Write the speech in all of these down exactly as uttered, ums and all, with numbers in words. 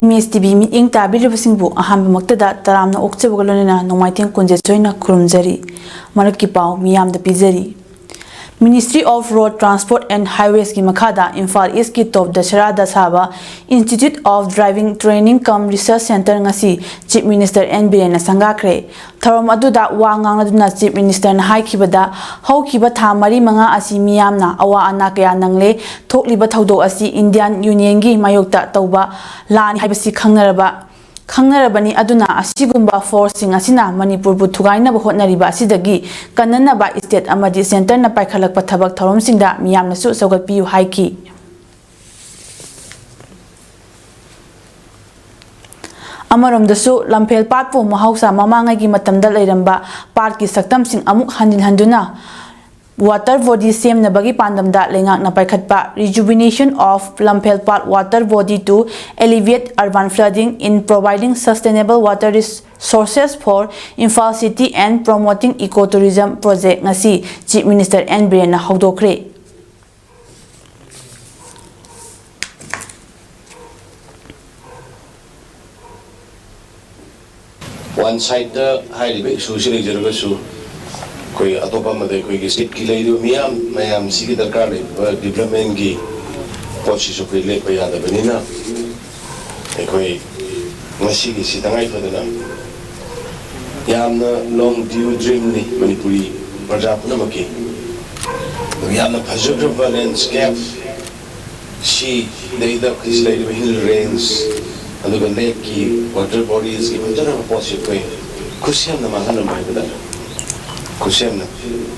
M ꯑꯦꯁ T V ꯃꯤꯠꯌꯦꯡ ꯇꯥꯕꯤꯔꯤꯕꯁꯤꯡꯕꯨ ꯑꯍꯥꯟꯕꯃꯛꯇꯗ ꯇꯔꯥꯝꯅ ꯑꯣꯛꯆꯕꯒ ꯂꯣꯏꯅꯅ ꯅꯣꯡꯃꯥꯏꯊꯦꯝ ꯀꯨꯟꯖꯦꯁꯣꯏꯅ ꯈꯨꯔꯨꯝꯖꯔꯤ꯫ ꯃꯔꯛꯀꯤ ꯄꯥꯎ ꯃꯤꯌꯥꯝꯗ ꯄꯤꯖꯔꯤ꯫ Ministry of Road Transport and Highways ꯀꯤ ꯃꯈꯥꯗ ꯏꯝꯐꯥꯜ ꯏꯁꯀꯤ ꯇꯣꯞ ꯗꯁꯔꯥꯗ ꯁꯥꯕ Institute of Driving Training cum Research Centre ꯉꯁꯤ Chief Minister ꯑꯦꯟ ꯕꯤꯔꯦꯟꯅ ꯁꯪꯒꯥꯈ꯭ꯔꯦ꯫ ꯊꯧꯔꯝ ꯑꯗꯨꯗ ꯋꯥ ꯉꯥꯡꯂꯗꯨꯅ Chief Minister ꯅ ꯍꯥꯏꯈꯤꯕꯗ, ꯍꯧꯈꯤꯕ ꯊꯥ ꯃꯔꯤ ꯃꯉꯥ ꯑꯁꯤ ꯃꯤꯌꯥꯝꯅ ꯑꯋꯥ ꯑꯅꯥ ꯀꯌꯥ ꯅꯪꯂꯦ꯫ ꯊꯣꯛꯂꯤꯕ ꯊꯧꯗꯣꯛ ꯑꯁꯤ Indian Union ꯒꯤ ꯃꯥꯌꯣꯛꯇ ꯇꯧꯕ ꯂꯥꯟꯅꯤ ꯍꯥꯏꯕꯁꯤ ꯈꯪꯅꯔꯕ, ꯈꯪꯅꯔꯕꯅꯤ꯫ ꯑꯗꯨꯅ ꯑꯁꯤꯒꯨꯝꯕ force ꯁꯤꯡ ꯑꯁꯤꯅ ꯃꯅꯤꯄꯨꯔꯕꯨ ꯊꯨꯒꯥꯏꯅꯕ ꯍꯣꯠꯅꯔꯤꯕ ꯑꯁꯤꯗꯒꯤ ꯀꯟꯅꯅꯕ state ꯑꯃꯗꯤ centre ꯅ ꯄꯥꯏꯈꯠꯂꯛꯄ ꯊꯕꯛ ꯊꯧꯔꯝꯁꯤꯡꯗ ꯃꯤꯌꯥꯝꯅꯁꯨ ꯁꯧꯒꯠꯄꯤꯌꯨ ꯍꯥꯏꯈꯤ꯫ ꯑꯃꯔꯣꯝꯗꯁꯨ, ꯂꯝꯐꯦꯜ ꯄꯥꯠꯄꯨ ꯃꯍꯧꯁꯥ ꯃꯃꯥꯡꯉꯩꯒꯤ ꯃꯇꯝꯗ ꯂꯩꯔꯝꯕ ꯄꯥꯠꯀꯤ ꯁꯛꯇꯝꯁꯤꯡ ꯑꯃꯨꯛ ꯍꯟꯖꯤꯟ ꯍꯟꯗꯨꯅ water body ꯁꯦꯝꯅꯕꯒꯤ ꯄꯥꯟꯗꯝꯗ ꯂꯩꯉꯥꯛꯅ ꯄꯥꯏꯈꯠꯄ Rejuvenation of Lamphel Path Water Body to Alleviate Urban Flooding in Providing Sustainable Water Resources for Imphal City and Promoting Ecotourism Project ꯉꯁꯤ Chief Minister ꯑꯦꯟ ꯕꯤꯔꯦꯟꯅ ꯍꯧꯗꯣꯛꯈ꯭ꯔꯦ꯫ One side ꯇ ꯍꯥꯏꯔꯤꯕ issue ꯁꯤ ꯂꯩꯖꯔꯒꯁꯨ, ꯑꯩꯈꯣꯏ ꯑꯇꯣꯞꯄ ꯑꯃꯗ ꯑꯩꯈꯣꯏꯒꯤ state ꯀꯤ ꯂꯩꯔꯤꯕ ꯃꯤꯌꯥꯝ ꯃꯌꯥꯝꯁꯤꯒꯤ ꯗꯔꯀꯥꯔ ꯂꯩꯕ development ꯀꯤ ꯄꯣꯠꯁꯤꯁꯨ ꯑꯩꯈꯣꯏ ꯂꯦꯞꯄ ꯌꯥꯗꯕꯅꯤꯅ, ꯑꯩꯈꯣꯏ ꯉꯁꯤꯒꯤꯁꯤ ꯇꯉꯥꯏ ꯐꯗꯅ ꯌꯥꯝꯅ long due dream ꯅꯤ ꯃꯅꯤꯄꯨꯔꯤ ꯄ꯭ꯔꯖꯥ ꯄꯨꯝꯅꯃꯛꯀꯤ꯫ ꯌꯥꯝꯅ ꯐꯖꯈ꯭ꯔꯕ landscape, ꯁꯤꯗꯩꯗ ꯑꯩꯈꯣꯏꯁꯤ ꯂꯩꯔꯤꯕ hill range, ꯑꯗꯨꯒ lake ꯀꯤ water bodies ꯀꯤ ꯐꯖꯔꯕ ꯄꯣꯠꯁꯤ ꯑꯩꯈꯣꯏ ꯈꯨꯠꯁꯦꯝꯅ ꯃꯥꯡꯍꯜꯂꯝꯕ ꯍꯥꯏꯕ ꯇꯥꯔꯦ꯫ ꯈꯨꯠꯁꯦꯝꯅ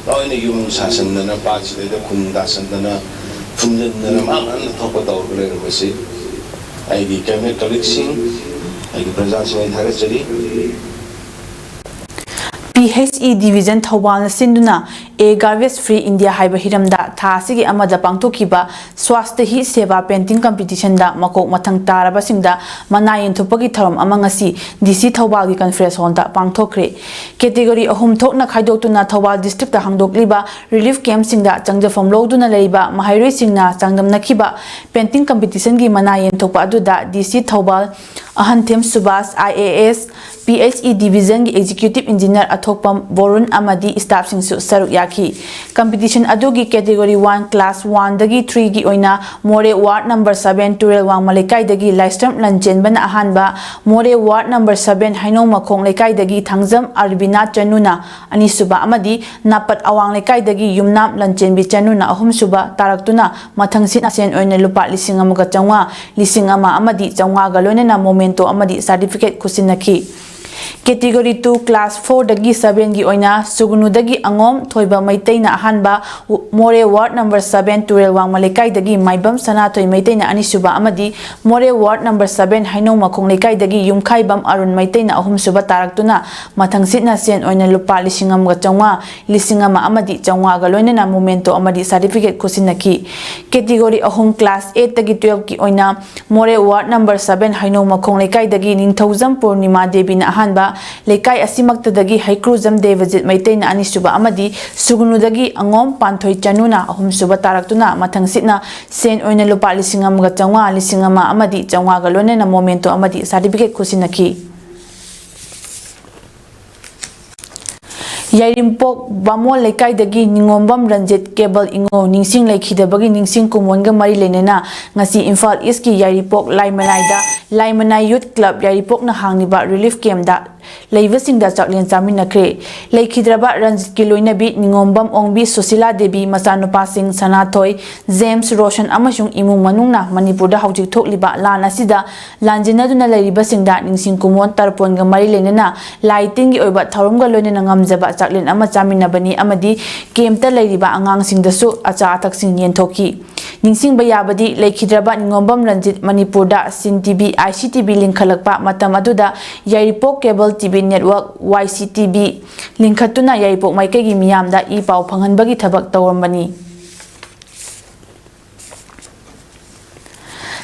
ꯂꯣꯏꯅ ꯌꯨꯝ ꯁꯥꯁꯟꯗꯅ, ꯄꯥꯠꯁꯤꯗꯩꯗ ꯈꯨꯟ ꯇꯥꯁꯟꯗꯅ, ꯐꯨꯝꯖꯤꯟꯗꯅ, ꯃꯥꯡꯍꯟꯅ ꯊꯣꯛꯄ ꯇꯧꯔꯒ ꯂꯩꯔꯝꯕꯁꯤ ꯑꯩꯒꯤ cabinet colleague ꯁꯤꯡ, ꯑꯩꯒꯤ ꯄ꯭ꯔꯖꯥꯁꯤꯡ ꯑꯩ ꯊꯥꯒꯠꯆꯔꯤ꯫ ꯄꯤ ꯑꯩꯆ ꯏ division ꯊꯧꯕꯥꯜꯅ ꯁꯤꯟꯗꯨꯅ A Garbage Free India ꯍꯥꯏꯕ ꯍꯤꯔꯝꯗ ꯊꯥ ꯑꯁꯤꯒꯤ ꯑꯃꯗ ꯄꯥꯡꯊꯣꯛꯈꯤꯕ Swasthya Hi Seva Painting Competition ꯗ ꯃꯀꯣꯛ ꯃꯊꯪ ꯇꯥꯔꯕꯁꯤꯡꯗ ꯃꯅꯥ ꯌꯦꯟꯊꯣꯛꯄꯒꯤ ꯊꯧꯔꯝ ꯑꯃ ꯉꯁꯤ D C ꯊꯧꯕꯥꯜꯒꯤ Conference Hall ꯗ ꯄꯥꯡꯊꯣꯛꯈ꯭ꯔꯦ꯫ Category ꯑꯍꯨꯝ ꯊꯣꯛꯅ ꯈꯥꯏꯗꯣꯛꯇꯨꯅ ꯊꯧꯕꯥꯜ district ꯇ ꯍꯥꯡꯗꯣꯛꯂꯤꯕ relief camp ꯁꯤꯡꯗ ꯆꯪꯖꯐꯝ ꯂꯧꯗꯨꯅ ꯂꯩꯔꯤꯕ ꯃꯍꯩꯔꯣꯏꯁꯤꯡꯅ ꯆꯥꯡꯗꯝꯅꯈꯤꯕ painting competition ꯒꯤ ꯃꯅꯥ ꯌꯦꯟꯊꯣꯛꯄ ꯑꯗꯨꯗ D C Thoubal ꯑꯍꯟꯊꯦꯝ Subhas, I A S, P H E Division ꯒꯤ Executive Engineer ꯑꯊꯣꯛꯄꯝ ꯕꯣꯔꯨꯟ ꯑꯃꯗꯤ staff ꯁꯤꯡꯁꯨ ꯁꯔꯨꯛ ꯌꯥꯈꯤ꯫ Competition ꯑꯗꯨꯒꯤ Category one, Class one ꯗꯒꯤ three ꯒꯤ ꯑꯣꯏꯅ ꯃꯣꯔꯦ Ward number seven, ꯇꯨꯔꯦꯜ ꯋꯥꯡꯃ ꯂꯩꯀꯥꯏꯗꯒꯤ ꯂꯥꯏꯁ꯭ꯔꯝ ꯂꯟꯆꯦꯟꯕꯅ ꯑꯍꯥꯟꯕ, ꯃꯣꯔꯦ Ward number seven, ꯍꯩꯅꯧ ꯃꯈꯣꯡ ꯂꯩꯀꯥꯏꯗꯒꯤ ꯊꯥꯡꯖꯝ ꯑꯔꯕꯤꯅꯥ ꯆꯅꯨꯅ ꯑꯅꯤꯁꯨꯕ ꯑꯃꯗꯤ ꯅꯥꯄꯠ ꯑꯋꯥꯡ ꯂꯩꯀꯥꯏꯗꯒꯤ ꯌꯨꯝꯅꯥꯝ ꯂꯟꯆꯦꯟꯕꯤ ꯆꯅꯨꯅ ꯑꯍꯨꯝꯁꯨꯕ ꯇꯥꯔꯛꯇꯨꯅ ꯃꯊꯪ ꯁꯤꯠꯅ ꯁꯦꯟ ꯑꯣꯏꯅ ꯂꯨꯄꯥ ꯂꯤꯁꯤꯡ ꯑꯃꯒ ꯆꯥꯝꯃꯉꯥ, ꯂꯤꯁꯤꯡ ꯑꯃ ꯑꯃꯗꯤ ꯆꯥꯝꯃꯉꯥꯒ ꯂꯣꯏꯅꯅ memento ꯑꯃꯗꯤ certificate ꯈꯨꯠꯁꯤꯟꯅꯈꯤ꯫ Category two, Class four ꯗꯒꯤ seven ꯒꯤ ꯑꯣꯏꯅ ꯁꯨꯒꯅꯨꯗꯒꯤ ꯑꯉꯣꯝ ꯊꯣꯏꯕ ꯃꯩꯇꯩꯅ ꯑꯍꯥꯟꯕ, ꯃꯣꯔꯦ Ward number seven, ꯇꯨꯔꯦꯜ ꯋꯥꯡꯃ ꯂꯩꯀꯥꯏꯗꯒꯤ ꯃꯥꯏꯕꯝ ꯁꯅꯥꯊꯣꯏ ꯃꯩꯇꯩꯅ ꯑꯅꯤꯁꯨꯕ ꯑꯃꯗꯤ ꯃꯣꯔꯦ Ward number seven, ꯍꯩꯅꯧ ꯃꯈꯣꯡ ꯂꯩꯀꯥꯏꯗꯒꯤ ꯌꯨꯝꯈꯥꯏꯕꯝ ꯑꯔꯨꯟ ꯃꯩꯇꯩꯅ ꯑꯍꯨꯝꯁꯨꯕ ꯇꯥꯔꯛꯇꯨꯅ ꯃꯊꯪ ꯁꯤꯠꯅ ꯁꯦꯟ ꯑꯣꯏꯅ ꯂꯨꯄꯥ ꯂꯤꯁꯤꯡ ꯑꯃꯒ ꯆꯥꯝꯃꯉꯥ, ꯂꯤꯁꯤꯡ ꯑꯃ ꯑꯃꯗꯤ ꯆꯥꯝꯃꯉꯥꯒ ꯂꯣꯏꯅꯅ memento ꯑꯃꯗꯤ certificate ꯈꯨꯠꯁꯤꯟꯅꯈꯤ꯫ Category ꯑꯍꯨꯝ, Class eight ꯇꯒꯤ twelve ꯀꯤ ꯑꯣꯏꯅ ꯃꯣꯔꯦ Ward number seven, ꯍꯩꯅꯧ ꯃꯈꯣꯡ ꯂꯩꯀꯥꯏꯗꯒꯤ ꯅꯤꯡꯊꯧꯖꯝ ꯄꯨꯔꯅꯤꯃꯥ ꯗꯦꯕꯤꯅ ꯑꯍꯥꯟꯕ, ꯂꯩꯀꯥꯏ ꯑꯁꯤꯃꯛꯇꯗꯒꯤ ꯍꯩꯀ꯭ꯔꯨꯖꯝ ꯗꯦꯕꯖꯤꯠ ꯃꯩꯇꯩꯅ ꯑꯅꯤꯁꯨꯕ ꯑꯃꯗꯤ ꯁꯨꯒꯅꯨꯗꯒꯤ ꯑꯉꯣꯝ ꯄꯥꯟꯊꯣꯏ ꯆꯅꯨꯅ ꯑꯍꯨꯝꯁꯨꯕ ꯇꯥꯔꯛꯇꯨꯅ ꯃꯊꯪ ꯁꯤꯠꯅ ꯁꯦꯟ ꯑꯣꯏꯅ ꯂꯨꯄꯥ ꯂꯤꯁꯤꯡ ꯑꯃꯒ ꯆꯥꯝꯃꯉꯥ, ꯂꯤꯁꯤꯡ ꯑꯃ ꯑꯃꯗꯤ ꯆꯥꯝꯃꯉꯥꯒ ꯂꯣꯏꯅꯅ memento ꯑꯃꯗꯤ certificate ꯈꯨꯠꯁꯤꯟꯅꯈꯤ꯫ ꯌꯥꯏꯔꯤꯄꯣꯛ ꯕꯥꯃꯣꯟ ꯂꯩꯀꯥꯏꯗꯒꯤ ꯅꯤꯉꯣꯝꯕꯝ ꯔꯟꯖꯤꯠ ꯀꯦꯕꯜ ꯏꯉꯣ ꯅꯤꯡꯁꯤꯡ ꯂꯩꯈꯤꯗꯕꯒꯤ ꯅꯤꯡꯁꯤꯡ ꯀꯨꯝꯑꯣꯟꯒ ꯃꯔꯤ ꯂꯩꯅꯅ ꯉꯁꯤ ꯏꯝꯐꯥꯜ ꯏꯁꯀꯤ ꯌꯥꯏꯔꯤꯄꯣꯛ ꯂꯥꯏꯃꯅꯥꯏꯗ ꯂꯥꯏꯃꯅꯥꯏ Youth Club ꯌꯥꯏꯔꯤꯄꯣꯛꯅ ꯍꯥꯡꯂꯤꯕ relief camp ꯇ ꯂꯩꯕꯁꯤꯡꯗ ꯆꯥꯛꯂꯦꯟ ꯆꯥꯃꯤꯟꯅꯈ꯭ꯔꯦ꯫ ꯂꯩꯈꯤꯗ꯭ꯔꯕ ꯔꯟꯖꯤꯠꯀꯤ ꯂꯣꯏꯅꯕꯤ ꯅꯤꯉꯣꯝꯕꯝ ꯑꯣꯡꯕꯤ ꯁꯨꯁꯤꯂꯥ ꯗꯦꯕꯤ, ꯃꯆꯥꯅꯨꯄꯥꯁꯤꯡ ꯁꯅꯥꯊꯣꯏ, ꯖꯦꯝꯁ, ꯔꯣꯁꯟ ꯑꯃꯁꯨꯡ ꯏꯃꯨꯡ ꯃꯅꯨꯡꯅ ꯃꯅꯤꯄꯨꯔꯗ ꯍꯧꯖꯤꯛ ꯊꯣꯛꯂꯤꯕ ꯂꯥꯟ ꯑꯁꯤꯗ ꯂꯥꯟꯖꯦꯟꯅꯗꯨꯅ ꯂꯩꯔꯤꯕꯁꯤꯡꯗ ꯅꯤꯡꯁꯤꯡ ꯀꯨꯝꯑꯣꯟ ꯇꯔꯄꯣꯟꯒ ꯃꯔꯤ ꯂꯩꯅꯅ ꯂꯥꯏ ꯇꯤꯟꯒꯤ ꯑꯣꯏꯕ ꯊꯧꯔꯝꯒ ꯂꯣꯏꯅꯅ ꯉꯝꯖꯕ ꯆꯥꯛꯂꯦꯟ ꯑꯃ ꯆꯥꯃꯤꯟꯅꯕꯅꯤ ꯑꯃꯗꯤ camp ꯇ ꯂꯩꯔꯤꯕ ꯑꯉꯥꯡꯁꯤꯡꯗꯁꯨ ꯑꯆꯥ ꯑꯊꯛꯁꯤꯡ ꯌꯦꯟꯊꯣꯛꯈꯤ꯫ ꯅꯤꯡꯁꯤꯡꯕ ꯌꯥꯕꯗꯤ, ꯂꯩꯈꯤꯗ꯭ꯔꯕ ꯅꯤꯉꯣꯝꯕꯝ ꯔꯟꯖꯤꯠ ꯃꯅꯤꯄꯨꯔꯗ ꯁꯤꯟ ꯇꯤꯚꯤ, ꯑꯥꯏ ꯁꯤ ꯇꯤꯚꯤ ꯂꯤꯡꯈꯠꯂꯛꯄ ꯃꯇꯝ ꯑꯗꯨꯗ ꯌꯥꯏꯔꯤꯄꯣꯛ ꯀꯦꯕꯜ ꯇꯤꯚꯤ ꯅꯦꯠꯋꯥꯔꯛ, ꯋꯥꯏ ꯁꯤ ꯇꯤꯚꯤ, ꯂꯤꯡꯈꯠꯇꯨꯅ ꯌꯥꯏꯔꯤꯄꯣꯛ ꯃꯥꯏꯀꯩꯒꯤ ꯃꯤꯌꯥꯝꯗ ꯏ ꯄꯥꯎ ꯐꯪꯍꯟꯕꯒꯤ ꯊꯕꯛ ꯇꯧꯔꯝꯕꯅꯤ꯫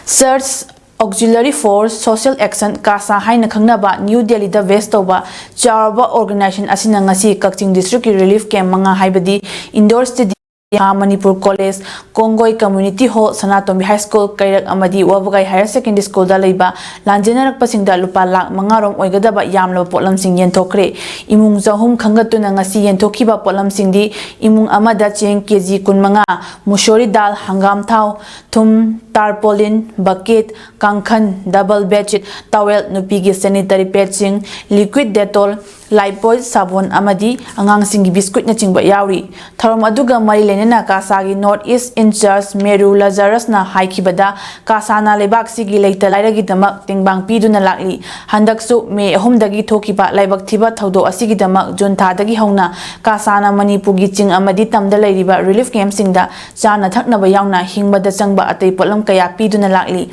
Search Auxiliary Force Social Action, ꯀꯥꯁꯥ ꯍꯥꯏꯅ ꯈꯪꯅꯕ, ꯅ꯭ꯌꯨ ꯗꯦꯜꯂꯤꯗ ꯕꯦꯁ ꯇꯧꯕ ꯆꯥꯎꯔꯕ ꯑꯣꯔꯒꯅꯥꯏꯖꯦꯁꯟ ꯑꯁꯤꯅ ꯉꯁꯤ ꯀꯛꯆꯤꯡ ꯗꯤꯁꯇ꯭ꯔꯤꯛꯀꯤ ꯔꯤꯂꯤꯐ ꯀꯦꯝꯞ ꯃꯉꯥ, ꯍꯥꯏꯕꯗꯤ ꯏꯟꯗꯣꯔ ꯁ꯭ꯇꯦꯗꯤꯌꯝ, ꯃꯍꯥ Manipur college, Kongoi community hall, Sanatombi high school, Keirak ꯑꯃꯗꯤ ꯋꯥꯕꯒꯥꯏ ꯍꯥꯌꯔ ꯁꯦꯀꯦꯟꯗꯔꯤ ꯁ꯭ꯀꯨꯜꯗ ꯂꯩꯕ ꯂꯥꯟꯖꯦꯟꯅꯔꯛꯄꯁꯤꯡꯗ ꯂꯨꯄꯥ ꯂꯥꯈ ꯃꯉꯥ ꯔꯣꯝ ꯑꯣꯏꯒꯗꯕ ꯌꯥꯝꯂꯕ ꯄꯣꯠꯂꯝꯁꯤꯡ ꯌꯦꯟꯊꯣꯛꯈ꯭ꯔꯦ꯫ ꯏꯃꯨꯡ ꯆꯍꯨꯝ ꯈꯟꯒꯠꯇꯨꯅ ꯉꯁꯤ ꯌꯦꯟꯊꯣꯛꯈꯤꯕ ꯄꯣꯠꯂꯝꯁꯤꯡꯗꯤ ꯏꯃꯨꯡ ꯑꯃꯗ ꯆꯦꯡ ꯀꯦ ꯖꯤ ꯀꯨꯟꯃꯉꯥ, ꯃꯨꯁꯣꯔꯤ ꯗꯥꯜ, ꯍꯪꯒꯥꯝ ꯊꯥꯎ, ꯊꯨꯝ, ꯇꯥꯔꯄꯣꯂꯤꯟ, ꯕꯛꯀꯦꯠ, ꯀꯥꯡꯈꯟ, ꯗꯕꯜ ꯕꯦꯗꯁꯤꯠ, ꯇꯥꯋꯦꯜ, ꯅꯨꯄꯤꯒꯤ ꯁꯦꯅꯤꯇꯔꯤ ꯄꯦꯗꯁꯤꯡ, ꯂꯤꯀ꯭ꯋꯤꯗ ꯗꯦꯇꯣꯜ, ꯂꯥꯏꯐꯕꯣꯏ ꯁꯥꯕꯣꯟ ꯑꯃꯗꯤ ꯑꯉꯥꯡꯁꯤꯡꯒꯤ ꯕꯤꯁꯀ꯭ꯋꯤꯠꯅꯆꯤꯡꯕ ꯌꯥꯎꯔꯤ꯫ ꯊꯧꯔꯝ ꯑꯗꯨꯒ ꯃꯔꯤ ꯂꯩꯅꯅ ꯀꯥꯁꯥꯒꯤ ꯅꯣꯔꯠ ꯏꯁ ꯏꯟꯆꯥꯔꯖ ꯃꯦꯔꯨ ꯂꯖꯥꯔꯁꯅ ꯍꯥꯏꯈꯤꯕꯗ, ꯀꯥꯁꯥꯅ ꯂꯩꯕꯥꯛꯁꯤꯒꯤ ꯂꯩꯇ ꯂꯥꯏꯔꯒꯤꯗꯃꯛ ꯇꯦꯡꯕꯥꯡ ꯄꯤꯗꯨꯅ ꯂꯥꯛꯂꯤ꯫ ꯍꯟꯗꯛꯁꯨ ꯃꯦ ꯑꯍꯨꯝꯗꯒꯤ ꯊꯣꯛꯈꯤꯕ ꯂꯥꯏꯕꯛ ꯊꯤꯕ ꯊꯧꯗꯣꯛ ꯑꯁꯤꯒꯤꯗꯃꯛ ꯖꯨꯟ ꯊꯥꯗꯒꯤ ꯍꯧꯅ ꯀꯥꯁꯥꯅ ꯃꯅꯤꯄꯨꯔꯒꯤ ꯆꯤꯡ ꯑꯃꯗꯤ ꯇꯝꯗ ꯂꯩꯔꯤꯕ ꯔꯤꯂꯤꯐ ꯀꯦꯝꯞꯁꯤꯡꯗ ꯆꯥꯅ ꯊꯛꯅꯕ ꯌꯥꯎꯅ ꯍꯤꯡꯕꯗ ꯆꯪꯕ ꯑꯇꯩ ꯄꯣꯠꯂꯝ ꯀꯌꯥ ꯄꯤꯗꯨꯅ ꯂꯥꯛꯂꯤ꯫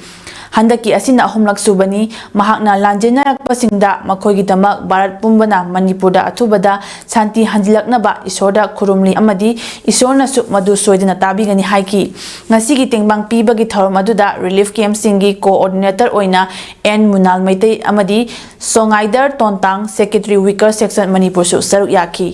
ꯍꯟꯗꯛꯀꯤ ꯑꯁꯤꯅ ꯑꯍꯨꯝꯂꯛ ꯁꯨꯕꯅꯤ꯫ ꯃꯍꯥꯛꯅ ꯂꯥꯟꯖꯦꯟꯅꯔꯛꯄꯁꯤꯡꯗ ꯃꯈꯣꯏꯒꯤꯗꯃꯛ ꯚꯥꯔꯠ ꯄꯨꯝꯕꯅ ꯃꯅꯤꯄꯨꯔꯗ ꯑꯊꯨꯕꯗ ꯁꯥꯟꯇꯤ ꯍꯟꯖꯤꯜꯂꯛꯅꯕ ꯏꯁꯣꯔꯗ ꯈꯨꯔꯨꯝꯂꯤ ꯑꯃꯗꯤ ꯏꯁꯣꯔꯅꯁꯨ ꯃꯗꯨ ꯁꯣꯏꯗꯅ ꯇꯥꯕꯤꯒꯅꯤ ꯍꯥꯏꯈꯤ꯫ ꯉꯁꯤꯒꯤ ꯇꯦꯡꯕꯥꯡ ꯄꯤꯕꯒꯤ ꯊꯧꯔꯝ ꯑꯗꯨꯗ ꯔꯤꯂꯤꯐ ꯀꯦꯝꯞꯁꯤꯡꯒꯤ ꯀꯣꯑꯣꯔꯗꯤꯅꯦꯇꯔ ꯑꯣꯏꯅ ꯑꯦꯟ ꯃꯨꯅꯥꯜ ꯃꯩꯇꯩ ꯑꯃꯗꯤ ꯁꯣꯉꯥꯏꯗꯔ ꯇꯣꯟꯇꯥꯡ, ꯁꯦꯀ꯭ꯔꯦꯇꯔꯤ ꯋꯤꯀꯔ ꯁꯦꯛꯁꯟ ꯃꯅꯤꯄꯨꯔꯁꯨ ꯁꯔꯨꯛ ꯌꯥꯈꯤ꯫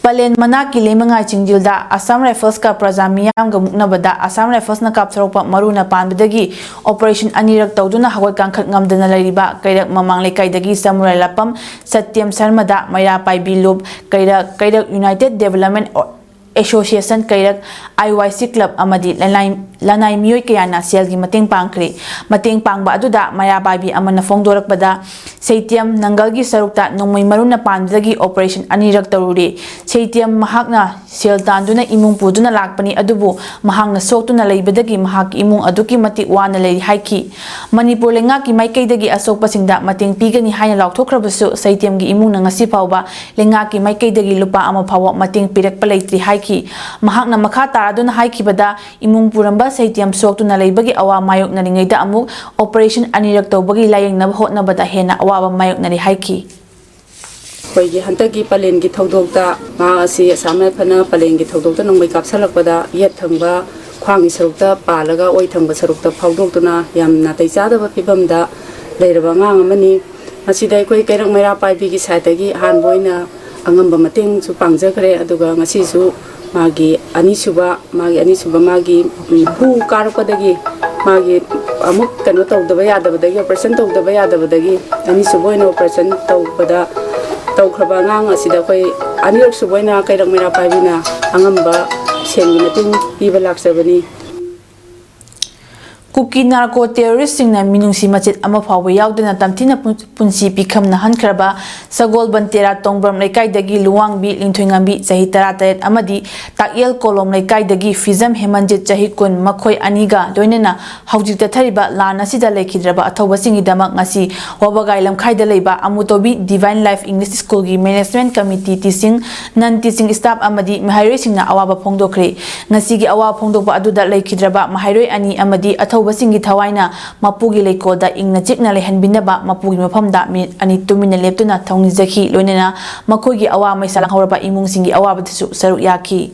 ꯄꯂꯦꯟ ꯃꯅꯥꯛꯀꯤ ꯂꯩꯃꯉꯥꯏ ꯆꯤꯡꯖꯤꯜꯗ ꯑꯁꯥꯝ ꯔꯥꯏꯐꯜꯁꯀ ꯄ꯭ꯔꯖꯥ ꯃꯤꯌꯥꯝꯒ ꯃꯨꯛꯅꯕꯗ ꯑꯁꯥꯝ ꯔꯥꯏꯐꯜꯁꯅ ꯀꯥꯞꯊꯣꯔꯛꯄ ꯃꯔꯨꯅ ꯄꯥꯟꯕꯗꯒꯤ ꯑꯣꯄꯔꯦꯁꯟ ꯑꯅꯤꯔꯛ ꯇꯧꯗꯨꯅ ꯍꯧꯒꯠ ꯀꯥꯡꯈꯠ ꯉꯝꯗꯅ ꯂꯩꯔꯤꯕ ꯀꯩꯔꯛ ꯃꯃꯥꯡ ꯂꯩꯀꯥꯏꯗꯒꯤ ꯁꯃꯨꯔꯥꯏ ꯂꯥꯄꯝ ꯁꯇ꯭ꯌꯝ ꯁꯔꯃꯗ, ꯃꯩꯔꯥ ꯄꯥꯏꯕꯤ ꯂꯨꯞ, ꯀꯩꯔꯛ, ꯀꯩꯔꯛ ꯌꯨꯅꯥꯏꯇꯦꯗ ꯗꯦꯕꯂꯞꯃꯦꯟ ꯑꯦꯁꯣꯁꯤꯌꯦꯁꯟ ꯀꯩꯔꯛ, ꯑꯥꯏ ꯋꯥꯏ ꯁꯤ ꯀ꯭ꯂꯕ ꯑꯃꯗꯤ ꯂꯩꯂꯥꯏ ꯂꯅꯥꯏ ꯃꯤꯑꯣꯏ ꯀꯌꯥꯅ ꯁꯦꯜꯒꯤ ꯃꯇꯦꯡ ꯄꯥꯡꯈ꯭ꯔꯦ꯫ ꯃꯇꯦꯡ ꯄꯥꯡꯕ ꯑꯗꯨꯗ ꯃꯩꯔꯥ ꯄꯥꯏꯕꯤ ꯑꯃꯅ ꯐꯣꯡꯗꯣꯔꯛꯄꯗ, ꯁꯩꯇꯦꯝ ꯅꯪꯒꯜꯒꯤ ꯁꯔꯨꯛꯇ ꯅꯣꯡꯃꯩ ꯃꯔꯨꯅ ꯄꯥꯟꯕꯗꯒꯤ operation ꯑꯅꯤꯔꯛ ꯇꯧꯔꯨꯔꯦ꯫ ꯁꯩꯇꯦꯝ ꯃꯍꯥꯛꯅ ꯁꯦꯜ ꯇꯥꯟꯗꯨꯅ ꯏꯃꯨꯡ ꯄꯨꯗꯨꯅ ꯂꯥꯛꯄꯅꯤ, ꯑꯗꯨꯕꯨ ꯃꯍꯥꯛꯅ ꯁꯣꯛꯇꯨꯅ ꯂꯩꯕꯗꯒꯤ ꯃꯍꯥꯛꯀꯤ ꯏꯃꯨꯡ ꯑꯗꯨꯛꯀꯤ ꯃꯇꯤꯛ ꯋꯥꯅ ꯂꯩꯔꯤ ꯍꯥꯏꯈꯤ꯫ ꯃꯅꯤꯄꯨꯔ ꯂꯩꯉꯥꯛꯀꯤ ꯃꯥꯏꯀꯩꯗꯒꯤ ꯑꯁꯣꯛꯄꯁꯤꯡꯗ ꯃꯇꯦꯡ ꯄꯤꯒꯅꯤ ꯍꯥꯏꯅ ꯂꯥꯎꯊꯣꯛꯈ꯭ꯔꯕꯁꯨ, ꯁꯩꯇꯦꯝꯒꯤ ꯏꯃꯨꯡꯅ ꯉꯁꯤ ꯐꯥꯎꯕ ꯂꯩꯉꯥꯛꯀꯤ ꯃꯥꯏꯀꯩꯗꯒꯤ ꯂꯨꯄꯥ ꯑꯃ ꯐꯥꯎꯕ ꯃꯇꯦꯡ ꯄꯤꯔꯛꯄ ꯂꯩꯇ꯭ꯔꯤ ꯍꯥꯏꯈꯤ꯫ ꯃꯍꯥꯛꯅ ꯃꯈꯥ ꯇꯥꯔꯗꯨꯅ ꯍꯥꯏꯈꯤꯕꯗ, ꯏꯃꯨꯡ ꯄꯨꯔꯝꯕ ꯁꯩꯇꯦꯝ ꯁꯣꯛꯇꯨꯅ ꯂꯩꯕꯒꯤ ꯑꯋꯥ ꯃꯥꯌꯣꯛꯅꯔꯤꯉꯩꯗ ꯑꯃꯨꯛ operation ꯑꯅꯤꯔꯛ ꯇꯧꯕꯒꯤ ꯂꯥꯌꯦꯡꯅꯕ ꯍꯣꯠꯅꯕꯗ ꯍꯦꯟꯅ ꯑꯋꯥꯕ ꯃꯥꯌꯣꯛꯅꯔꯤ ꯍꯥꯏꯈꯤ꯫ ꯑꯩꯈꯣꯏꯒꯤ ꯍꯟꯗꯛꯀꯤ ꯄꯂꯦꯟꯒꯤ ꯊꯧꯗꯣꯛꯇ ꯃꯍꯥꯛ ꯑꯁꯤ ꯑꯁꯥꯝ ꯔꯥꯏꯐꯜꯅ ꯄꯂꯦꯟꯒꯤ ꯊꯧꯗꯣꯛꯇ ꯅꯣꯡꯃꯩ ꯀꯥꯞꯁꯤꯜꯂꯛꯄꯗ ꯌꯦꯠ ꯊꯪꯕ ꯈ꯭ꯋꯥꯡꯒꯤ ꯁꯔꯨꯛꯇ ꯄꯥꯜꯂꯒ ꯑꯣꯏ ꯊꯪꯕ ꯁꯔꯨꯛꯇ ꯐꯥꯎꯗꯣꯛꯇꯨꯅ ꯌꯥꯝ ꯅꯥꯇꯩ ꯆꯥꯗꯕ ꯐꯤꯕꯝꯗ ꯂꯩꯔꯕ ꯑꯉꯥꯡ ꯑꯃꯅꯤ꯫ ꯃꯁꯤꯗ ꯑꯩꯈꯣꯏ ꯀꯩꯔꯛ ꯃꯩꯔꯥ ꯄꯥꯏꯕꯤꯒꯤ ꯁꯥꯏꯠꯇꯒꯤ ꯑꯍꯥꯟꯕ ꯑꯣꯏꯅ ꯑꯉꯝꯕ ꯃꯇꯦꯡꯁꯨ ꯄꯥꯡꯖꯈ꯭ꯔꯦ, ꯑꯗꯨꯒ ꯉꯁꯤꯁꯨ ꯃꯥꯒꯤ ꯑꯅꯤꯁꯨꯕ ꯃꯥꯒꯤ ꯑꯅꯤꯁꯨꯕ ꯃꯥꯒꯤ, ꯎꯝ, ꯍꯨ ꯀꯥꯔꯛꯄꯗꯒꯤ ꯃꯥꯒꯤ ꯑꯃꯨꯛ ꯀꯩꯅꯣ ꯇꯧꯗꯕ ꯌꯥꯗꯕꯗꯒꯤ, operation ꯇꯧꯗꯕ ꯌꯥꯗꯕꯗꯒꯤ ꯑꯅꯤꯁꯨꯕ ꯑꯣꯏꯅ operation ꯇꯧꯕꯗ ꯇꯧꯈ꯭ꯔꯕ ꯑꯉꯥꯡ ꯑꯁꯤꯗ ꯑꯩꯈꯣꯏ ꯑꯅꯤꯔꯛꯁꯨꯕ ꯑꯣꯏꯅ ꯀꯩꯔꯛ ꯃꯩꯔꯥ ꯄꯥꯏꯕꯤꯅ ꯑꯉꯝꯕ ꯁꯦꯟꯒꯤ ꯃꯇꯦꯡ ꯄꯤꯕ ꯂꯥꯛꯆꯕꯅꯤ꯫ ꯀꯨꯀꯤ ꯅꯥꯔꯀꯣ ꯇꯦꯔꯣꯔꯤꯁꯁꯤꯡꯅ ꯃꯤꯅꯨꯡꯁꯤ ꯃꯆꯦꯠ ꯑꯃ ꯐꯥꯎꯕ ꯌꯥꯎꯗꯅ ꯇꯝꯊꯤꯅ ꯄꯨꯟ-, ꯄꯨꯟꯁꯤ ꯄꯤꯈꯝꯅꯍꯟꯈ꯭ꯔꯕ ꯁꯒꯣꯜꯕꯟ ꯇꯦꯔꯥ ꯇꯣꯡꯕ꯭ꯔꯝ ꯂꯩꯀꯥꯏꯗꯒꯤ ꯂꯨꯋꯥꯡꯕꯤ ꯂꯤꯟꯊꯣꯏꯉꯝꯕꯤ, ꯆꯍꯤ ꯇꯔꯥꯇꯔꯦꯠ, ꯑꯃꯗꯤ ꯇꯥꯛꯌꯦꯜ ꯀꯣꯂꯣꯝ ꯂꯩꯀꯥꯏꯗꯒꯤ ꯐꯤꯖꯝ ꯍꯦꯃꯟꯖꯤꯠ, ꯆꯍꯤ ꯀꯨꯟ, ꯃꯈꯣꯏ ꯑꯅꯤꯒ ꯂꯣꯏꯅꯅ ꯍꯧꯖꯤꯛ ꯆꯠꯊꯔꯤꯕ ꯂꯥꯟ ꯑꯁꯤꯗ ꯂꯩꯈꯤꯗ꯭ꯔꯕ ꯑꯊꯧꯕꯁꯤꯡꯒꯤꯗꯃꯛ ꯉꯁꯤ ꯋꯥꯕꯒꯥꯏ ꯂꯝꯈꯥꯏꯗ ꯂꯩꯕ ꯑꯃꯨꯇꯣꯕꯤ Divine Life English Schoolꯒꯤ management committee, teaching, non teaching staff ꯑꯃꯗꯤ ꯃꯍꯩꯔꯣꯏꯁꯤꯡꯅ ꯑꯋꯥꯕ ꯐꯣꯡꯗꯣꯛꯈ꯭ꯔꯦ꯫ ꯉꯁꯤꯒꯤ ꯑꯋꯥꯕ ꯐꯣꯡꯗꯣꯛꯄ ꯑꯗꯨꯗ ꯂꯩꯈꯤꯗ꯭ꯔꯕ ꯃꯍꯩꯔꯣꯏ ꯑꯅꯤ ꯑꯃꯗꯤ ꯑꯊꯧꯕꯁꯤꯡꯒꯤ ꯊꯋꯥꯏꯅ ꯃꯄꯨꯒꯤ ꯂꯩꯀꯣꯜꯗ ꯏꯪꯅ ꯆꯤꯛꯅ ꯂꯩꯍꯟꯕꯤꯅꯕ ꯃꯄꯨꯒꯤ ꯃꯐꯝꯗ ꯃꯤꯅꯤꯠ ꯑꯅꯤ ꯇꯨꯃꯤꯟꯅ ꯂꯦꯞꯇꯨꯅ ꯊꯧꯅꯤꯖꯈꯤ꯫ ꯂꯣꯏꯅꯅ ꯃꯈꯣꯏꯒꯤ ꯑꯋꯥ ꯃꯩꯁꯥ ꯂꯥꯡꯍꯧꯔꯕ ꯏꯃꯨꯡꯁꯤꯡꯒꯤ ꯑꯋꯥꯕꯗꯁꯨ ꯁꯔꯨꯛ ꯌꯥꯈꯤ꯫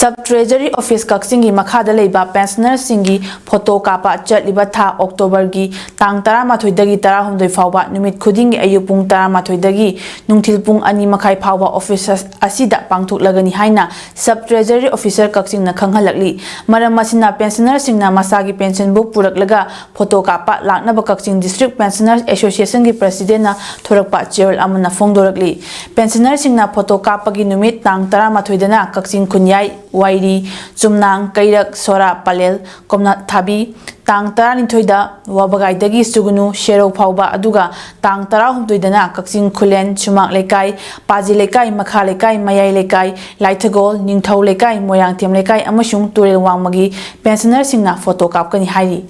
Sub Treasury Office ꯀꯛꯆꯤꯡꯒꯤ ꯃꯈꯥꯗ ꯂꯩꯕ ꯄꯦꯟꯁꯅꯔꯁꯤꯡꯒꯤ ꯐꯣꯇꯣ ꯀꯥꯞꯄ ꯆꯠꯂꯤꯕ ꯊꯥ ꯑꯣꯛꯇꯣꯕꯔꯒꯤ ꯇꯥꯡ ꯇꯔꯥꯃꯥꯊꯣꯏꯗꯒꯤ ꯇꯔꯥꯍꯨꯝꯗꯣꯏ ꯐꯥꯎꯕ ꯅꯨꯃꯤꯠ ꯈꯨꯗꯤꯡꯒꯤ ꯑꯌꯨꯛ ꯄꯨꯡ ꯇꯔꯥꯃꯥꯊꯣꯏꯗꯒꯤ ꯅꯨꯡꯊꯤꯜ ꯄꯨꯡ ꯑꯅꯤ ꯃꯈꯥꯏ ꯐꯥꯎꯕ ꯑꯣꯐꯤꯁ ꯑꯁꯤꯗ ꯄꯥꯡꯊꯣꯛꯂꯒꯅꯤ ꯍꯥꯏꯅ Sub Treasury Officer ꯀꯛꯆꯤꯡꯅ ꯈꯪꯍꯜꯂꯛꯂꯤ꯫ ꯃꯔꯝ ꯑꯁꯤꯅ ꯄꯦꯟꯁꯅꯔꯁꯤꯡꯅ ꯃꯁꯥꯒꯤ ꯄꯦꯟꯁꯟ ꯕꯨꯛ ꯄꯨꯔꯛꯂꯒ ꯐꯣꯇꯣ ꯀꯥꯞꯄ ꯂꯥꯛꯅꯕ ꯀꯛꯆꯤꯡ District Pensioners Association ꯒꯤ President ꯅ ꯊꯣꯔꯛꯄ ꯆꯦꯔꯣꯜ ꯑꯃꯅ ꯐꯣꯡꯗꯣꯔꯛꯂꯤ꯫ ꯄꯦꯟꯁꯅꯔꯁꯤꯡꯅ ꯐꯣꯇꯣ ꯀꯥꯞꯄꯒꯤ ꯅꯨꯃꯤꯠ ꯇꯥꯡ ꯇꯔꯥꯃꯥꯊꯣꯏꯗꯅ ꯀꯛꯆꯤꯡ ꯈꯨꯟꯌꯥꯏ, ꯋꯥꯏꯔꯤ, ꯆꯨꯝꯅꯥꯡ, ꯀꯩꯔꯛ, ꯁꯣꯔꯥ, ꯄꯂꯦꯜ, ꯀꯣꯝꯅꯊꯥꯕꯤ, ꯇꯥꯡ ꯇꯔꯥꯅꯤꯊꯣꯏꯗ ꯋꯥꯕꯒꯥꯏꯗꯒꯤ ꯁꯨꯒꯅꯨ ꯁꯦꯔꯧ ꯐꯥꯎꯕ, ꯑꯗꯨꯒ ꯇꯥꯡ ꯇꯔꯥꯍꯨꯝꯗꯣꯏꯗꯅ ꯀꯛꯆꯤꯡ ꯈꯨꯂꯦꯟ, ꯁꯨꯃꯥꯛ ꯂꯩꯀꯥꯏ, ꯄꯥꯖꯤ ꯂꯩꯀꯥꯏ, ꯃꯈꯥ ꯂꯩꯀꯥꯏ, ꯃꯌꯥꯏ ꯂꯩꯀꯥꯏ, ꯂꯥꯏꯊꯒꯣꯜ, ꯅꯤꯡꯊꯧ ꯂꯩꯀꯥꯏ, ꯃꯣꯏꯔꯥꯡꯊꯦꯝ ꯂꯩꯀꯥꯏ ꯑꯃꯁꯨꯡ ꯇꯨꯔꯦꯜ ꯋꯥꯡꯃꯒꯤ ꯄꯦꯟꯁꯅꯔꯁꯤꯡꯅ ꯐꯣꯇꯣ ꯀꯥꯞꯀꯅꯤ ꯍꯥꯏꯔꯤ꯫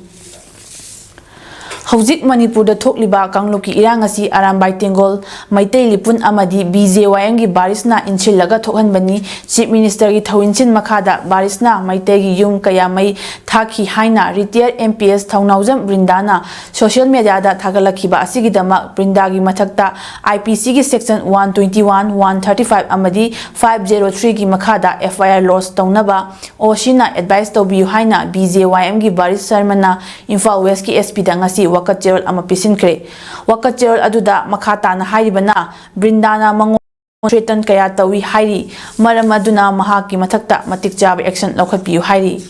ꯍꯧꯖꯤꯛ ꯃꯅꯤꯄꯨꯔꯗ ꯊꯣꯛꯂꯤꯕ ꯀꯥꯡꯂꯨꯞꯀꯤ ꯏꯔꯥꯡ ꯑꯁꯤ ꯑꯔꯥꯝꯕꯥꯏ ꯇꯦꯡꯒꯣꯜ, ꯃꯩꯇꯩ ꯂꯤꯄꯨꯟ ꯑꯃꯗꯤ B J Y M ꯒꯤ ꯕꯥꯔꯤꯁꯅ ꯏꯟꯁꯤꯜꯂꯒ ꯊꯣꯛꯍꯟꯕꯅꯤ꯫ Chief Minister ꯒꯤ ꯊꯧꯏꯟꯁꯤꯟ ꯃꯈꯥꯗ ꯕꯥꯔꯤꯁꯅ ꯃꯩꯇꯩꯒꯤ ꯌꯨꯝ ꯀꯌꯥ ꯃꯩ ꯊꯥꯈꯤ ꯍꯥꯏꯅ retired M P S ꯊꯧꯅꯥꯎꯖꯝ ꯕ꯭ꯔꯤꯟꯗꯥꯅ social media ꯗ ꯊꯥꯒꯠꯂꯛꯈꯤꯕ ꯑꯁꯤꯒꯤꯗꯃꯛ ꯕ꯭ꯔꯤꯟꯗꯥꯒꯤ ꯃꯊꯛꯇ I P C ꯒꯤ section one twenty one, one thirty five ꯑꯃꯗꯤ five zero three ꯒꯤ ꯃꯈꯥꯗ F I R lodge ꯇꯧꯅꯕ O C ꯅ advice ꯇꯧꯕꯤꯌꯨ ꯍꯥꯏꯅ B J Y M ꯒꯤ ꯕꯥꯔꯤꯁ ꯁꯔꯃꯅ ꯏꯝꯐꯥꯜ West ꯀꯤ S P ꯗ ꯉꯁꯤ ꯋꯥꯀꯠ ꯆꯦꯔꯣꯜ ꯑꯃ ꯄꯤꯁꯤꯟꯈ꯭ꯔꯦ꯫ ꯋꯥꯀꯠ ꯆꯦꯔꯣꯜ ꯑꯗꯨꯗ ꯃꯈꯥ ꯇꯥꯅ ꯍꯥꯏꯔꯤꯕꯅ, ꯕ꯭ꯔꯤꯟꯗꯥꯅ ꯃꯉꯣꯟꯗ threaten ꯀꯌꯥ ꯇꯧꯏ ꯍꯥꯏꯔꯤ, ꯃꯔꯝ ꯑꯗꯨꯅ ꯃꯍꯥꯛꯀꯤ ꯃꯊꯛꯇ ꯃꯇꯤꯛ ꯆꯥꯕ action ꯂꯧꯈꯠꯄꯤꯌꯨ ꯍꯥꯏꯔꯤ꯫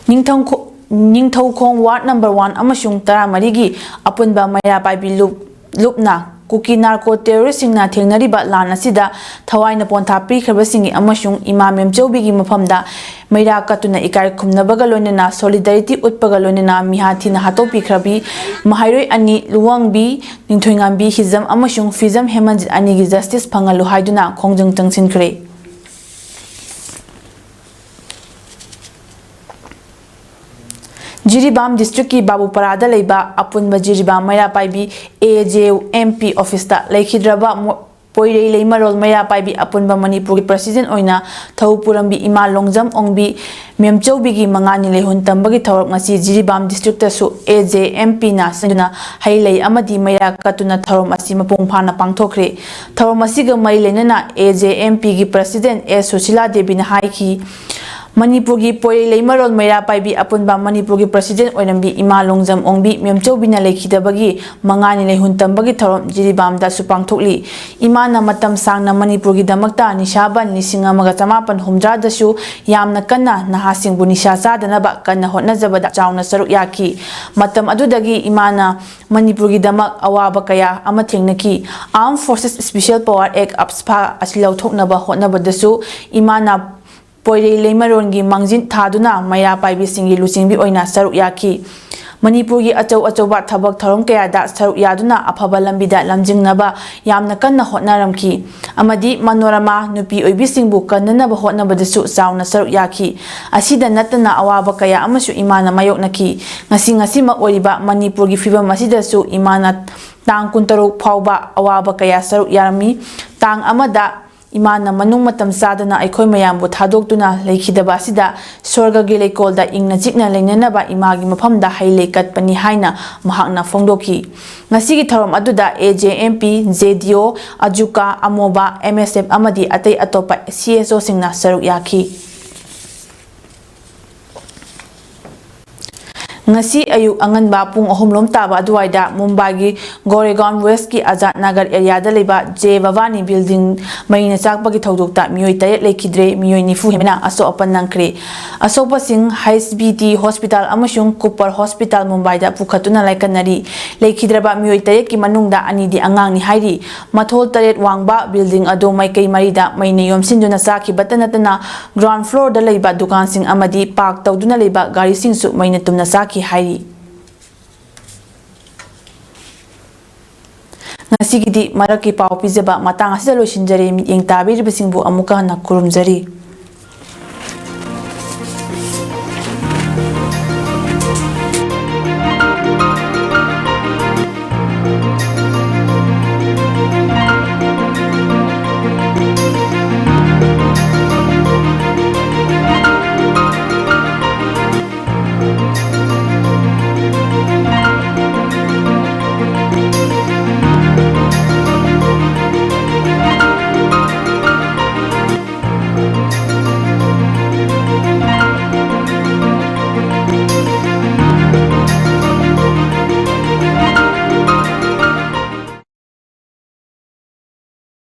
ꯅꯤꯡꯊꯧ-, ꯅꯤꯡꯊꯧꯈꯣꯡ ward number one ꯑꯃꯁꯨꯡ ꯇꯔꯥꯃꯔꯤꯒꯤ ꯑꯄꯨꯟꯕ ꯃꯩꯔꯥ ꯄꯥꯏꯕꯤ ꯂꯨꯞ, ꯂꯨꯞꯅ ꯀꯨꯀꯤ narco terrorist ꯁꯤꯡꯅ ꯊꯦꯡꯅꯔꯤꯕ ꯂꯥꯟ ꯑꯁꯤꯗ ꯊꯋꯥꯏꯅ ꯄꯣꯟꯊꯥ ꯄꯤꯈ꯭ꯔꯕꯁꯤꯡꯒꯤ ꯑꯃꯁꯨꯡ ꯏꯃꯥ ꯃꯦꯝꯆꯧꯕꯤꯒꯤ ꯃꯐꯝꯗ ꯃꯩꯔꯥ ꯀꯠꯇꯨꯅ ꯏꯀꯥꯏ ꯈꯨꯝꯅꯕꯒ ꯂꯣꯏꯅꯅ solidarity ꯎꯠꯄꯒ ꯂꯣꯏꯅꯅ ꯃꯤꯍꯥꯠ ꯊꯤꯅ ꯍꯥꯠꯇꯣꯛꯄꯤꯈ꯭ꯔꯕꯤ ꯃꯍꯩꯔꯣꯏ ꯑꯅꯤ ꯂꯨꯋꯥꯡꯕꯤ ꯅꯤꯡꯊꯣꯏꯉꯥꯝꯕꯤ ꯍꯤꯖꯝ ꯑꯃꯁꯨꯡ ꯐꯤꯖꯝ ꯍꯦꯃꯟꯖꯤꯠ ꯑꯅꯤꯒꯤ justice ꯐꯪꯍꯜꯂꯨ ꯍꯥꯏꯗꯨꯅ ꯈꯣꯡꯖꯪ ꯆꯪꯁꯤꯟꯈ꯭ꯔꯦ꯫ ꯖꯤꯔꯤꯕꯥꯝ district ꯀꯤ ꯕꯥꯕꯨꯄꯔꯥꯗ ꯂꯩꯕ ꯑꯄꯨꯟꯕ Jiribam ꯃꯩꯔꯥ ꯄꯥꯏꯕꯤ A J M P office ꯇ ꯂꯩꯈꯤꯗ꯭ꯔꯕ ꯃꯣ-, ꯄꯣꯏꯔꯩ ꯂꯩꯃꯔꯣꯜ ꯃꯩꯔꯥ ꯄꯥꯏꯕꯤ ꯑꯄꯨꯟꯕ ꯃꯅꯤꯄꯨꯔꯒꯤ president ꯑꯣꯏꯅ ꯊꯧ ꯄꯨꯔꯝꯕꯤ ꯏꯃꯥ ꯂꯣꯡꯖꯝ ꯑꯣꯡꯕꯤ ꯃꯦꯝꯆꯧꯕꯤꯒꯤ ꯃꯉꯥꯅꯤ ꯂꯩꯍꯨꯟ ꯇꯝꯕꯒꯤ ꯊꯧꯔꯝ ꯉꯁꯤ ꯖꯤꯔꯤꯕꯥꯝ districtꯇꯁꯨ AJMPꯅ ꯁꯤꯟꯗꯨꯅ ꯍꯩ ꯂꯩ ꯑꯃꯗꯤ ꯃꯩꯔꯥ ꯀꯠꯇꯨꯅ ꯊꯧꯔꯝ ꯑꯁꯤ ꯃꯄꯨꯡ ꯐꯥꯅ ꯄꯥꯡꯊꯣꯛꯈ꯭ꯔꯦ꯫ ꯊꯧꯔꯝ ꯑꯁꯤꯒ ꯃꯔꯤ ꯂꯩꯅꯅ AJMPꯒꯤ president ꯑꯦꯁ ꯁꯨꯁꯤꯂꯥ ꯗꯦꯕꯤꯅ ꯍꯥꯏꯈꯤ, ꯃꯅꯤꯄꯨꯔꯒꯤ ꯄꯣꯏꯔꯩ ꯂꯩꯃꯔꯣꯜ ꯃꯩꯔꯥ ꯄꯥꯏꯕꯤ ꯑꯄꯨꯟꯕ ꯃꯅꯤꯄꯨꯔꯒꯤ president ꯑꯣꯏꯔꯝꯕꯤ ꯏꯃꯥ ꯂꯣꯡꯖꯝ ꯑꯣꯡꯕꯤ ꯃꯦꯝꯆꯧꯕꯤꯅ ꯂꯩꯈꯤꯗꯕꯒꯤ ꯃꯉꯥꯅꯤ ꯂꯩꯍꯨꯟ ꯇꯝꯕꯒꯤ ꯊꯧꯔꯝ ꯖꯤꯔꯤꯕꯥꯝꯗꯁꯨ ꯄꯥꯡꯊꯣꯛꯂꯤ꯫ ꯏꯃꯥꯅ ꯃꯇꯝ ꯁꯥꯡꯅ ꯃꯅꯤꯄꯨꯔꯒꯤꯗꯃꯛꯇ ꯅꯤꯁꯥ ꯕꯟ ꯂꯤꯁꯤꯡ ꯑꯃꯒ ꯆꯃꯥꯄꯟ ꯍꯨꯝꯗ꯭ꯔꯥꯗꯁꯨ ꯌꯥꯝꯅ ꯀꯟꯅ ꯅꯍꯥꯁꯤꯡꯕꯨ ꯅꯤꯁꯥ ꯆꯥꯗꯅꯕ ꯀꯟꯅ ꯍꯣꯠꯅꯖꯕꯗ ꯆꯥꯎꯅ ꯁꯔꯨꯛ ꯌꯥꯈꯤ꯫ ꯃꯇꯝ ꯑꯗꯨꯗꯒꯤ ꯏꯃꯥꯅ ꯃꯅꯤꯄꯨꯔꯒꯤꯗꯃꯛ ꯑꯋꯥꯕ ꯀꯌꯥ ꯑꯃ ꯊꯦꯡꯅꯈꯤ꯫ Armed Forces Special Power Act, AFSPA ꯑꯁꯤ ꯂꯧꯊꯣꯛꯅꯕ ꯍꯣꯠꯅꯕꯗꯁꯨ ꯏꯃꯥꯅ ꯄꯣꯏꯔꯩ ꯂꯩꯃꯔꯣꯟꯒꯤ ꯃꯥꯡꯖꯤꯟ ꯊꯥꯗꯨꯅ ꯃꯩꯔꯥ ꯄꯥꯏꯕꯤꯁꯤꯡꯒꯤ ꯂꯨꯆꯤꯡꯕꯤ ꯑꯣꯏꯅ ꯁꯔꯨꯛ ꯌꯥꯈꯤ꯫ ꯃꯅꯤꯄꯨꯔꯒꯤ ꯑꯆꯧ ꯑꯆꯧꯕ ꯊꯕꯛ ꯊꯧꯔꯝ ꯀꯌꯥꯗ ꯁꯔꯨꯛ ꯌꯥꯗꯨꯅ ꯑꯐꯕ ꯂꯝꯕꯤꯗ ꯂꯝꯖꯤꯡꯅꯕ ꯌꯥꯝꯅ ꯀꯟꯅ ꯍꯣꯠꯅꯔꯝꯈꯤ ꯑꯃꯗꯤ ꯃꯅꯣꯔꯃꯥ ꯅꯨꯄꯤ ꯑꯣꯏꯕꯤꯁꯤꯡꯕꯨ ꯀꯟꯅꯅꯕ ꯍꯣꯠꯅꯕꯗꯁꯨ ꯆꯥꯎꯅ ꯁꯔꯨꯛ ꯌꯥꯈꯤ꯫ ꯑꯁꯤꯗ ꯅꯠꯇꯅ ꯑꯋꯥꯕ ꯀꯌꯥ ꯑꯃꯁꯨ ꯏꯃꯥꯅ ꯃꯥꯌꯣꯛꯅꯈꯤ꯫ ꯉꯁꯤ ꯉꯁꯤꯃꯛ ꯑꯣꯏꯔꯤꯕ ꯃꯅꯤꯄꯨꯔꯒꯤ ꯐꯤꯕꯝ ꯑꯁꯤꯗꯁꯨ ꯏꯃꯥꯅ ꯇꯥꯡ ꯀꯨꯟꯇꯔꯨꯛ ꯐꯥꯎꯕ ꯑꯋꯥꯕ ꯀꯌꯥ ꯁꯔꯨꯛ ꯌꯥꯔꯝꯃꯤ꯫ ꯇꯥꯡ ꯑꯃꯗ ꯏꯃꯥꯅ ꯃꯅꯨꯡ ꯃꯇꯝ ꯆꯥꯗꯅ ꯑꯩꯈꯣꯏ ꯃꯌꯥꯝꯕꯨ ꯊꯥꯗꯣꯛꯇꯨꯅ ꯂꯩꯈꯤꯗꯕ ꯑꯁꯤꯗ ꯁ꯭ꯋꯔꯒꯒꯤ ꯂꯩꯀꯣꯜꯗ ꯏꯪꯅ ꯆꯤꯛꯅ ꯂꯩꯅꯅꯕ ꯏꯃꯥꯒꯤ ꯃꯐꯝꯗ ꯍꯩ ꯂꯩ ꯀꯠꯄꯅꯤ ꯍꯥꯏꯅ ꯃꯍꯥꯛꯅ ꯐꯣꯡꯗꯣꯛꯈꯤ꯫ ꯉꯁꯤꯒꯤ ꯊꯧꯔꯝ ꯑꯗꯨꯗ AJMP, JDO, ꯑꯖꯨꯀꯥ, ꯑꯃꯣꯕꯥ, MSF ꯑꯃꯗꯤ ꯑꯇꯩ ꯑꯇꯣꯞꯄ CSOꯁꯤꯡꯅ ꯁꯔꯨꯛ ꯌꯥꯈꯤ꯫ ꯉꯁꯤ ꯑꯌꯨꯛ ꯑꯉꯟꯕ ꯄꯨꯡ ꯑꯍꯨꯝ ꯂꯣꯝ ꯇꯥꯕ ꯑꯗꯨꯋꯥꯏꯗ ꯃꯨꯝꯕꯥꯏꯒꯤ ꯒꯣꯔꯦꯒꯥꯎꯟ ꯋꯦꯁꯀꯤ ꯑꯖꯥꯠ ꯅꯒꯔ ꯑꯦꯔꯤꯌꯥꯗ ꯂꯩꯕ ꯖꯦ ꯚꯕꯥꯅꯤ building ꯃꯩꯅ ꯆꯥꯛꯄꯒꯤ ꯊꯧꯗꯣꯛꯇ ꯃꯤꯑꯣꯏ ꯇꯔꯦꯠ ꯂꯩꯈꯤꯗ꯭ꯔꯦ, ꯃꯤꯑꯣꯏ ꯅꯤꯐꯨ ꯍꯦꯟꯕꯅ ꯑꯁꯣꯛ ꯑꯄꯟ ꯅꯪꯈ꯭ꯔꯦ꯫ ꯑꯁꯣꯛꯄꯁꯤꯡ HBT hospital ꯑꯃꯁꯨꯡ Cooper hospital ꯃꯨꯝꯕꯥꯏꯗ ꯄꯨꯈꯠꯇꯨꯅ ꯂꯥꯏꯀꯠꯅꯔꯤ꯫ ꯂꯩꯈꯤꯗ꯭ꯔꯕ ꯃꯤꯑꯣꯏ ꯇꯔꯦꯠꯀꯤ ꯃꯅꯨꯡꯗ ꯑꯅꯤꯗꯤ ꯑꯉꯥꯡꯅꯤ ꯍꯥꯏꯔꯤ꯫ ꯃꯊꯣꯜ ꯇꯔꯦꯠ ꯋꯥꯡꯕ building ꯑꯗꯨ ꯃꯥꯏꯀꯩ ꯃꯔꯤꯗ ꯃꯩꯅ ꯌꯣꯝꯁꯤꯟꯗꯨꯅ ꯆꯥꯛꯈꯤꯕꯇ ꯅꯠꯇꯅ ground floorꯗ ꯂꯩꯕ ꯗꯨꯀꯥꯟꯁꯤꯡ ꯑꯃꯗꯤ park ꯇꯧꯗꯨꯅ ꯂꯩꯕ ꯒꯥꯔꯤꯁꯤꯡꯁꯨ ꯃꯩꯅ ꯇꯨꯝꯅ ꯆꯥꯛꯈꯤ ꯍꯥꯏꯔꯤ꯫ ꯉꯁꯤꯒꯤꯗꯤ ꯃꯔꯛꯀꯤ ꯄꯥꯎ ꯄꯤꯖꯕ ꯃꯇꯥꯡ ꯑꯁꯤꯗ ꯂꯣꯏꯁꯤꯟꯖꯔꯦ꯫ ꯃꯤꯠꯌꯦꯡ ꯇꯥꯕꯤꯔꯤꯕꯁꯤꯡꯕꯨ ꯑꯃꯨꯛꯀ ꯍꯟꯅ ꯈꯨꯔꯨꯝꯖꯔꯤ꯫